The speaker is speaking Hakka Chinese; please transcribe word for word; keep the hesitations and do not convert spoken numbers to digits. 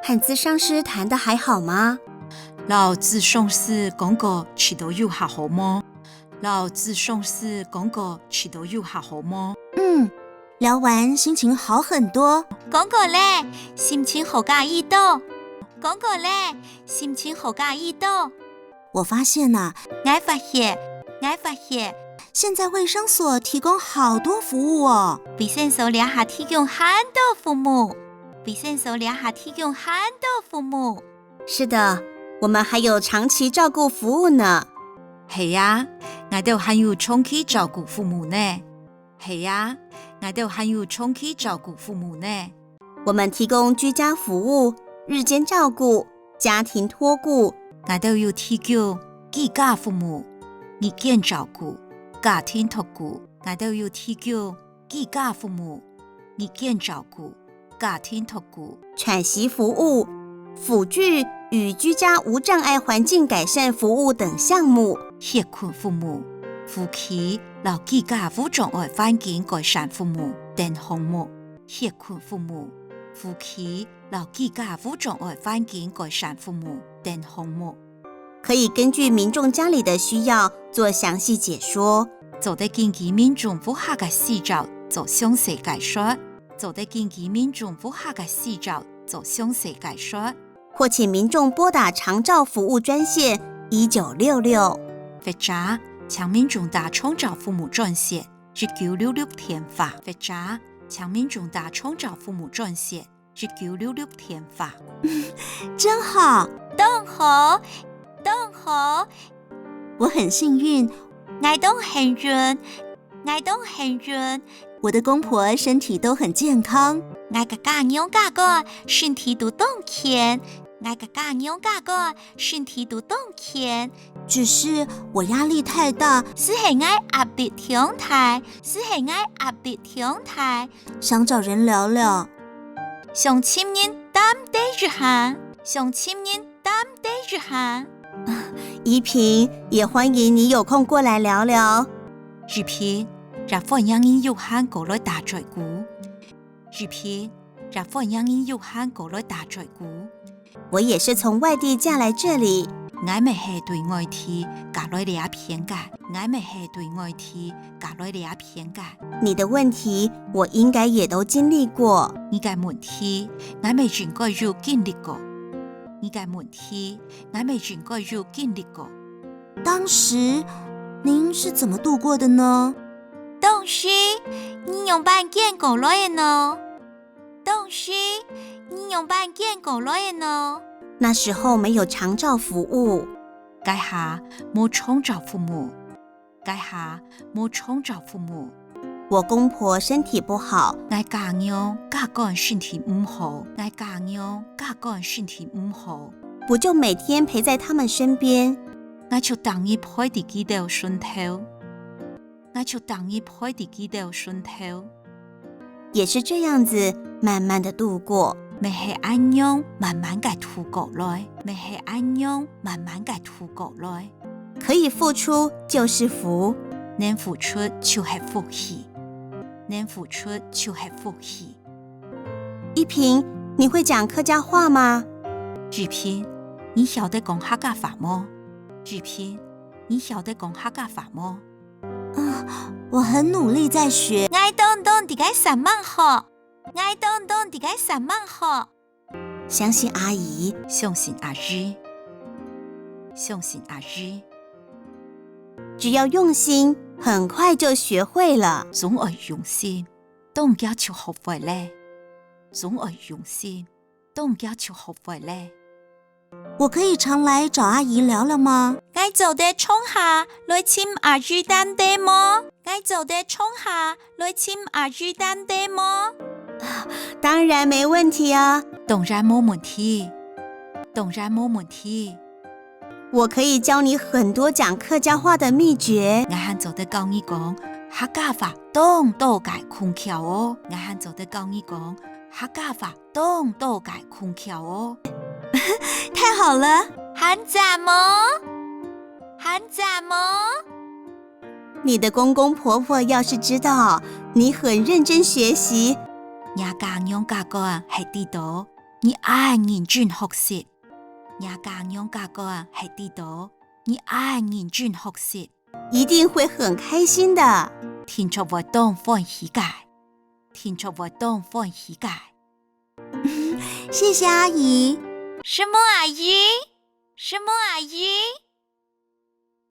和諮商師談得還好嗎？摎諮商師講過試著有較好無？摎諮商師講過試著有較好無？嗯，聊完心情好很多。講過咧，心情好加已多。講過咧，心情好加已多。我發現啊，𠊎發現，𠊎發現，現在衛生所提供好多服務哦。衛生所這下提供很多服務。衛生所這下提供很多服務。是的，我們還有長期照顧服務呢。係啊，𠊎兜還有長期照顧服務呢。係啊，𠊎兜還有長期照顧服務呢。我們提供居家服務、日間照顧、家庭托顧。𠊎兜有提供居家服務、日間照顧、家庭托顧。𠊎兜有提供居家服務、日間照顧、家庭托顧。喘息服務、輔具與居家無障礙環境改善服務等項目。歇睏服務、輔具摎居家無障礙環境改善服務等項目。歇睏服務、輔具摎居家無障礙環境改善服務等項目。可以根據民眾家裡的需要做詳細解說。做得根據民眾屋下个需要做詳細解說。做得根據民眾屋下个需要做詳細解說。或請民眾撥打長照服務專線一九六六。或者，請民眾打長照服務專線一九六六電話。或者，請民眾打長照服務專線一九六六電話。真好。當好，當好。我很幸運。𠊎當幸運，𠊎當幸運。我的公婆身體都很健康。𠊎个家娘家官身體都當健。𠊎个家娘家官身體都當健。只是我壓力太大。只係𠊎壓力忒大，只係𠊎壓力忒大。想找人聊聊。想尋人談談一下，想尋人談談一下。怡萍，也歡迎你有空過來聊聊。怡萍，也歡迎你有閒過來打嘴鼓。怡萍，也歡迎你有閒過來打嘴鼓。我也是從外地嫁來這裡。𠊎乜係對外地嫁來這片个。𠊎乜係對外地嫁來這片个。你的問題，我應該也都經歷過。你个問題，𠊎乜應該有經歷過。你个問題，𠊎乜應該有經歷過。當時您是怎麼度過的呢？當時，你仰般堅過來个呢？當時，你仰般堅過來个呢？那時候沒有長照服務。該下無長照服務。該下無長照服務。我公婆身體不好。𠊎家娘家官身體毋好。𠊎家娘家官身體毋好。我就每天陪在他們身邊。𠊎就逐日陪在佢兜脣頭。𠊎就逐日陪在佢兜脣頭。也是這樣子慢慢地度過。乜係恁樣慢慢个度過來。乜係恁樣慢慢个度過來。可以付出就是福。能付出就係福氣。能付出就係福氣。怡萍，你會講客家話嗎？怡萍，你曉得講客家話無？怡萍，你曉得講客家話無？啊，我很努力在學。𠊎當當在該煞猛學。𠊎當當在該煞猛學。相信阿姨。相信阿姨。相信阿姨。只要用心，很快就學會了。總愛用心，當遽就學會咧。總愛用心，當遽就學會咧。我可以常來找阿姨聊聊嗎？𠊎做得常下來尋阿姨談談無？𠊎做得常下來尋阿姨談談無？當然沒問題啊。當然無問題。當然無問題。我可以教你很多講客家話的秘訣。𠊎還做得教你講客家話當多个訣竅哦。𠊎還做得教你講客家話當多个訣竅哦。太好了。還讚無？還讚無？你的公公婆婆要是知道你很認真學習，若家娘家官係知著你恁認真學習，若家娘家官係知著你恁認真學習，一定會很開心的。定著會當歡喜个，定著會當歡喜个。謝謝阿姨。承蒙阿姨，承蒙阿姨。